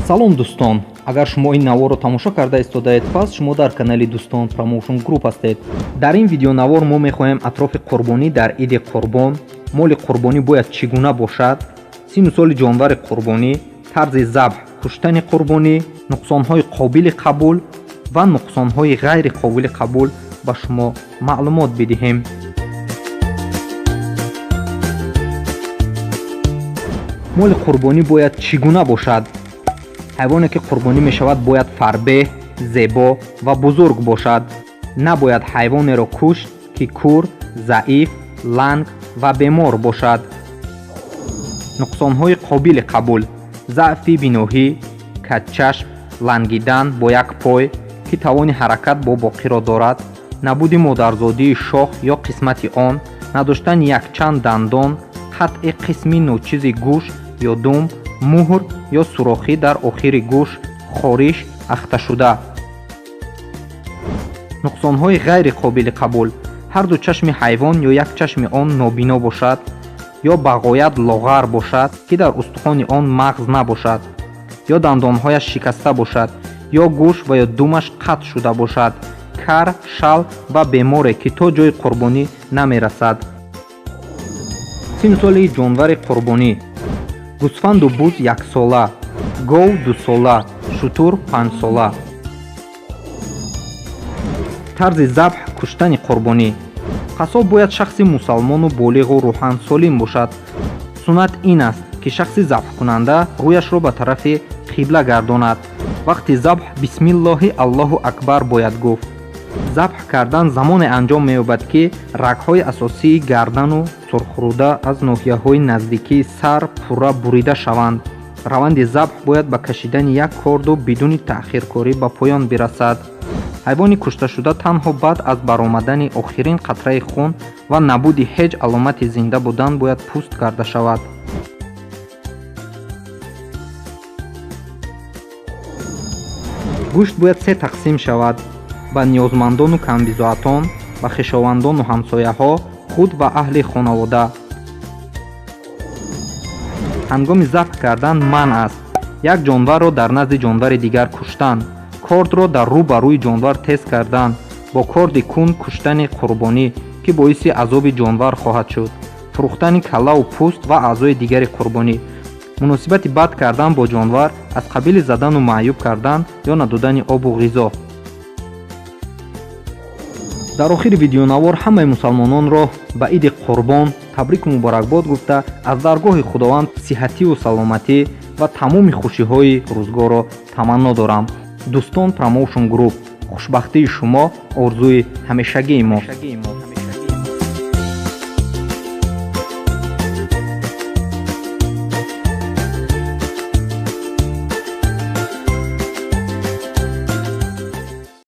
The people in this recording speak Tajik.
Салом, дӯстон! Агар шумо ин наворро тамошо карда истодаед, пас шумо дар канали Дӯстон Промоушн Груп ҳастед. Дар ин видеонавор мо мехоҳем атрофи қурбонӣ дар иди Қурбон, моли қурбонӣ бояд чӣ гуна бошад, сину соли ҷонвари қурбонӣ, тарзи забҳ, куштани қурбонӣ, нуқсонҳои қобили қабул ва нуқсонҳои ғайри қобили қабул ба шумо маълумот бидиҳем. Моли қурбонӣ бояд чӣ гуна бошад? Ҳайвоне, ки қурбонӣ мешавад, бояд фарбеҳ, зебо ва бузург бошад. Набояд ҳайвонеро кушт, ки кур, заиф, ланг ва бемор бошад. Нуқсонҳои қобили қабул: заъфи биноҳӣ, кадчашм, лангидан бо як пой, ки тавони ҳаракат бо боқиро дорад, набуди модарзодии шох ё қисмати он, надоштани якчанд дандон, қатъи қисми ночизи гӯш ё дум, муҳр ё сурохӣ дар охири гӯш, хориш, ахташуда. Нуқсонҳои ғайри қобили қабул: ҳарду чашми ҳайвон ё як чашми он нобино бошад ё ба ғоят лоғар бошад, ки дар устухони он мағз набошад, ё дандонҳояш шикаста бошад, ё гӯш ва ё думаш қатъ шуда бошад, кар, шал ва беморе, ки то ҷои қурбонӣ намерасад. Сину соли ҷонвари қурбонӣ: гӯсфанду буз яксола, гов дусола, шутур панҷсола. Тарзи забҳ, куштани қурбонӣ: қассоб бояд шахси мусалмону болиғу рӯҳан солим бошад. Суннат ин аст, ки шахси забҳкунанда рӯяшро ба тарафи қибла гардонад. Вақти забҳ «Бисмиллоҳи, Аллоҳу акбар» бояд гуфт. Забҳ кардан замоне анҷом меёбад, ки рагҳои асосии гардану сурхрӯда аз ноҳияҳои наздикии сар пурра бурида шаванд. Раванди забҳ бояд ба кашидани як корду бидуни таъхиркорӣ ба поён бирасад. Ҳайвони кушташуда танҳо баъд аз баромадани охирин қатраи хун ва набуди ҳеҷ аломати зинда будан бояд пӯст карда шавад. Гӯшт бояд се тақсим шавад: ба ниёзмандону камбизоатон, ба хешовандону ҳамсояҳо, худ ва аҳли хонавода. Ҳангоми забҳ кардан манъ аст: як ҷонварро дар назди ҷонвари дигар куштан, кордро дар рӯ ба рӯи ҷонвар тез кардан, бо корди кунд куштани қурбонӣ, ки боиси азоби ҷонвар хоҳад шуд, фурӯхтани каллаву пӯст ва аъзои дигари қурбонӣ, муносибати бад кардан бо ҷонвар аз қабили задану маъюб кардан ё надодани обу ғизо. Дар охири видеонавор ҳамаи мусалмононро ба иди Қурбон табрику муборакбод гуфта, аз даргоҳи Худованд сиҳативу саломатӣ ва тамоми хушиҳои рӯзгорро таманно дорам. Дӯстон Промоушн Груп, хушбахтии шумо орзуи ҳамешагии мо.